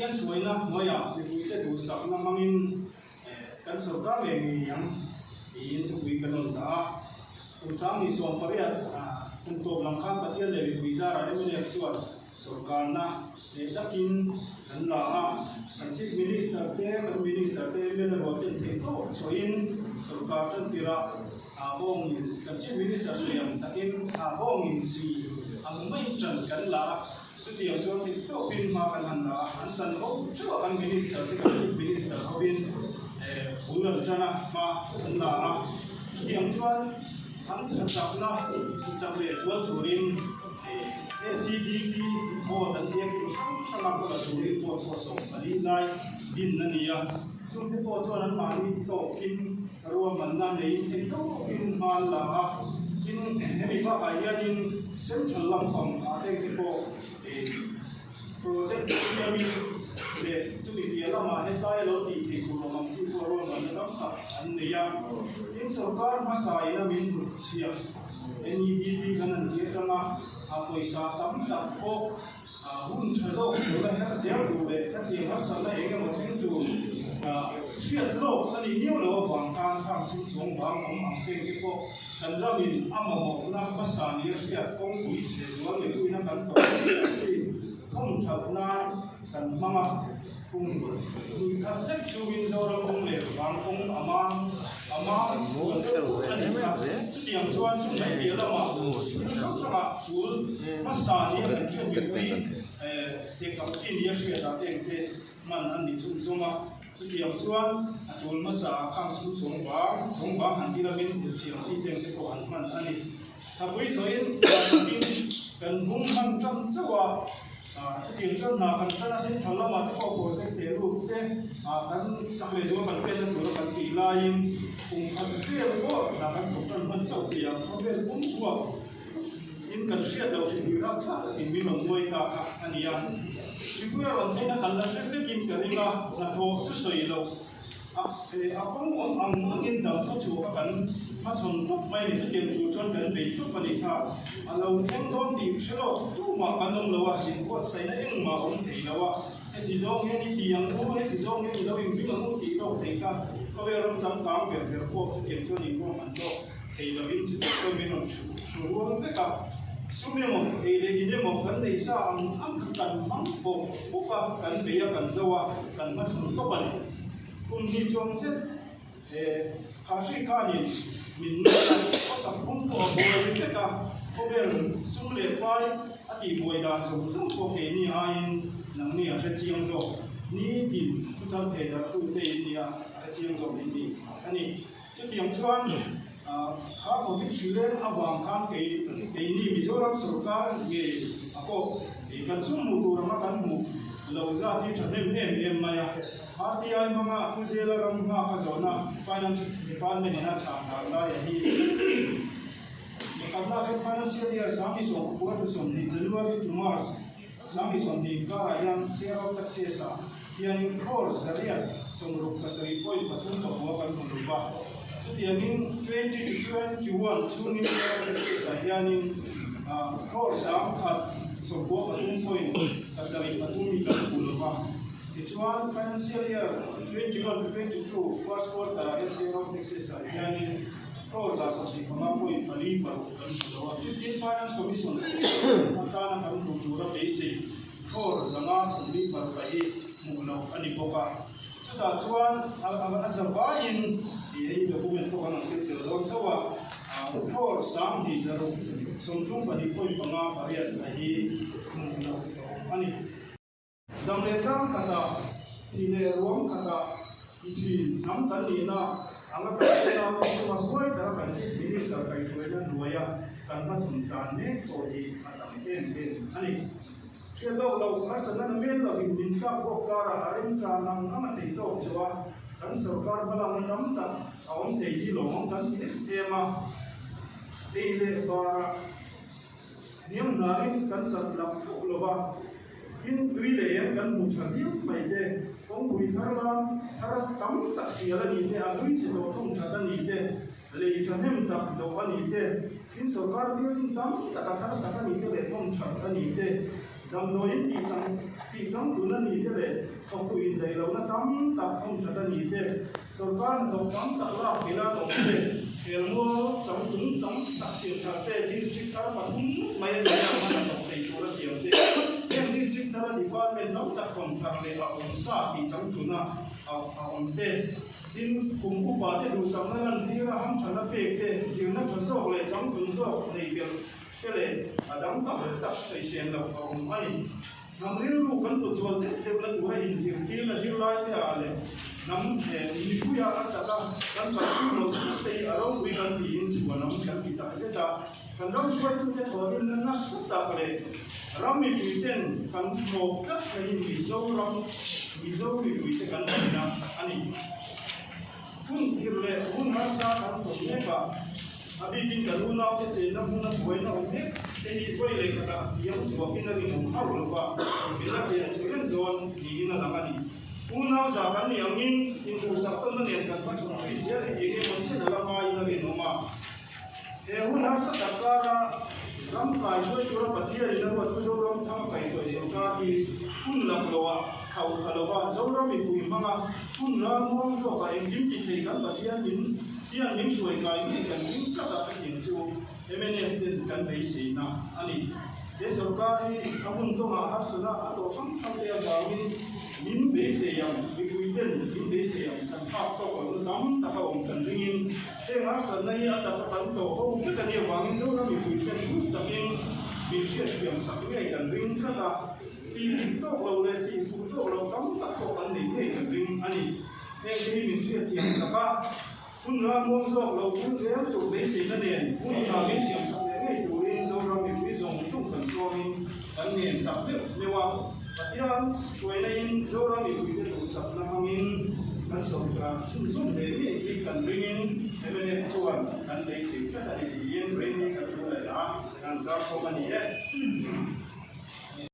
Pathian hruaina hnuaiah mipuite duhsakna hmangin kan sorkar leh ngei ang tiin thupui kan rawn dah a. Kum 2018 kum tawp lam khan Pathian leh mipui zarah mnf chuan sorkarna leh takin kan la a. Kan Chief Minister te, kan Minister te mla rual ten theih tawp chhuahin sorkar tantirah bawngin kan Chief Minister sawi ang takin bawngin si ang mai tan kan la a. Chutiang chuan theih tawpin hma kan han la a, an chanvo theuh a kan Minister te kan Chief Minister hovin bul an tan a, hma an la a. Chutiang chuan an tha chakna chak leh zual turin ACDP board an tia kim hrang hrang a kawla turin board pawh 14 lai din a ni a. Chungte pawh chuan anmahni tawkin ruahmanna neiin theih tawpin hma an la a. Tin, hemi bakah hianin Central lampang ah te te pawh project siamin leh chumi piah lamah hetlai a lo tih theih tur awm ang chi pawh ruahmanna tam tak an nei a. Tin, sorkar hmasa ina min hnut chhiah NEDP kan han tih atanga a pawisa tam tak pawh hun tha zawk tur la her zel tur leh khatiang harsatna eng emaw thleng tur hriat lawk a nih miau loh avang khan khang sum chuang vang awm ang peng te pawh kan ramin a mamawhna hmasa nia hriat kawngpui chhe zual mipuina kan tawh theih thin thawmthat nan kan hmang a. Kum hnih khat hlek chungin Zoram kawng leh vang kawng a mang a mang huan deuh a ni kha. Chutiang chuan chung mai piah lamah thil hrang hrangah tul hmasa nia kan hriat mipui tek ang chi nia hriatah te engte hman an ni chhun zawm a. Chutiang chuan a tul hmasa ah khang su chawng vang chawng vang han ti lamin hrilhchhiang chi te engte pawh an hman a ni. Thapui tawhin takin kan bung hman tan chauh a. Chutiang chuan hna kan hrana central lamah te pawh project teh lut te kan chak leh zual kan penna tura kan tih laiin kum khat vel pawh hna kan thawk tan hman chauh tih ang khawvel pum chhuak in kan hriat loh hrim hrim rap thlak takin min rawn nuai ta kha a ni a. Mipui a rawn theihna kan la hre vekin ka ring a, hnathawh chu sawi loh. A kawng awm ang angin dam thaw chhuah kha kan hmachhawn tawp mai a ni. Chutiang tur chuan kan bei tawp a ni kha. A lo thleng dawn tih hre lawk tumah kan awm lo a, inbuatsaihna engmah a awm thei lo a. Heti zawng hian i ti ang u, heti zawng hian i lo inring ang u tih lawk thei kha khawvel ram changkang ber ber pawh chutiang chuan inruam an lawk thei lovin chutiang chuan min rawn hru rual vek a. Sum emaw, ei leh in emaw kan nei sa ang ang kha kan hmang bawk bawk a, kan bei a, kan do a, kan hmachhawn tawp a ni. Kum hnih chuang zet he Khahri khanin min nawt a, khawsak phung pawh a buai vek a, khawvel sum leh pai a tih buai dan zawng zawng pawh keini aiin nangni a hre chiang zawk. Nitin thu thar thei darhtute in nia a hre chiang zawk in ni a ni. Chutiang chuan kha Covid hri leng avang khan kei keini Mizoram sorkar ngei a pawh kan sum hmuh tur anga kan hmuh lo zat hi thahnem em em mai a. RTI hmanga Pu Zela ram nghak a zawhna Finance Department in a chhah dan laia hi pakhatna chuan Financial Year 2020 January to March 2020 karah hian Share of Taxes ah hianin crore 867 point pathum pakua kan hmu lo va. Chutiangin 20 to 21 chhungin Share of Taxes ah hianin crore 193 point pasarih pathum hi kan hmu lo va. Tichuan Financial Year 21 to 22 first quarter ah hian Share of Taxes ah hianin crore 125 point pali paruk kan hmu lo a. 15 Finance Commission atana kan hmuh tura beisei crore 546 hi hmuh loh a ni bawk a. Chutah chuan a zavaiin tih hei document pawh kan rawn tel tel dawn tho a, crore 2632 point panga pariat a hi hmuh loh a awm a ni. Dam leh tlang khatah ti leh ruang khatah ti thin hnam kan nihna anga kan hre a, chunga huai taka kan Chief Minister kaihhruaina hnuaia kan hmachhawn tan mek pawh hi a tam em em a ni. Hriat lawk loh harsatna na men lovin min tlak bawk karah a remchang ang ang a thei tawk chauh a, kan sorkar hmalakna tam tak a awm thei hi lawmawm kan ti em em a, ei leh barah hniam hnarin kan chat lak thawk lo va, tin tui leh eng kan hmu tha viau mai te, kawngpui thar lam thar tam tak sial a ni te, a hlui chhe tawh thawm that a ni te, lei thahnem tak dawh a ni te, tin sorkar building tam tak a thar sak a ni te leh thawm that a ni te, damdawiin tih chang tih. Tihchangtun a ni te leh thawktu indaih lohna tam tak awm that a ni te, sorkar hnathawk tam tak lak ila an awm te, helmual changtlung tam tak siam thar te, district thar pathum mai a ni a hman hnathawk thei tur a siam te, heng district thara department tam tak hawn thar leh a awm sa tihchangtuna a awm te, tin kum upa te duhsakna lantira hamthatna pek te, zirna tha zawk leh changtlung zawk nei belh te leh a dang tam tak sawisel loh a awm a ni. Hnam rilru kan put zual deuh deuhna tura inzirtirna zirlaite ah leh hnam mipuia a taka kan kalpui lo tlat te hi a ropui kan tiin chhuanam kan ti tak zet a. Kan ram hruaitute thawhrimna nasa tak leh ram mipuiten kan hlawk tlat na hi Mizoram Mizo mipuite kan nihna a ni. Hun khirh leh hun harsa kan tawn mek a. A bikin kan unaute chenna hmuna buaina awm mek te hi vawi leh khatah thiam duakin a rinawm hauh lo va, min la chen chhe reng dawn niin a lang a ni. Unau za kan nih angin induhsak tawnna nen kan hmachhawn thui zel hi eng emaw chen a la ngaiin a rinawm a. He hun harsa tak kara ram kaihruai tura Pathianin a ruat chu Zoram thanga kaihruai sorkar hi hun lak loah thlauh tha lova Zoram mipui hmanga hun ralmuang zawkah engkim ti thei kan Pathian min Hian min hruai kai ngei kan ring tlat a, chutiang chu mnf ten kan beiseina a ni. He sorkar hi a hun tawngah harsatna a tawh hrang hrang te avangin min beisei ang, mipui ten min beisei ang kan phak tawk lohna tam tak a awm kan ringin heng harsatna hi a taka kan tawh ho vek a nih avangin Zoram mipui ten ruk takin min hriatthiam sak ngei kan ring tlat a, tih dik tawk lo leh tih fuh tawk loh tam tak pawh kan nei ngei kan ring a ni. Heng te hi min hriatthiam sak a, hun ralmuang zawk lo thil zel tur beiseina nen hun tha min siam sak leh ngei turin Zoram mipui zawng zawng kan sawmin kan ngen tak meuh meuh a. Pathian hruaina in Zoram mipuite duhsakna hmangin kan sawrkar chhunzawm leh ngei hi kan ringin mnf chuan kan beisei tlat a ni tiin Rainy kan thu leh a, kan kar khawm a ni e.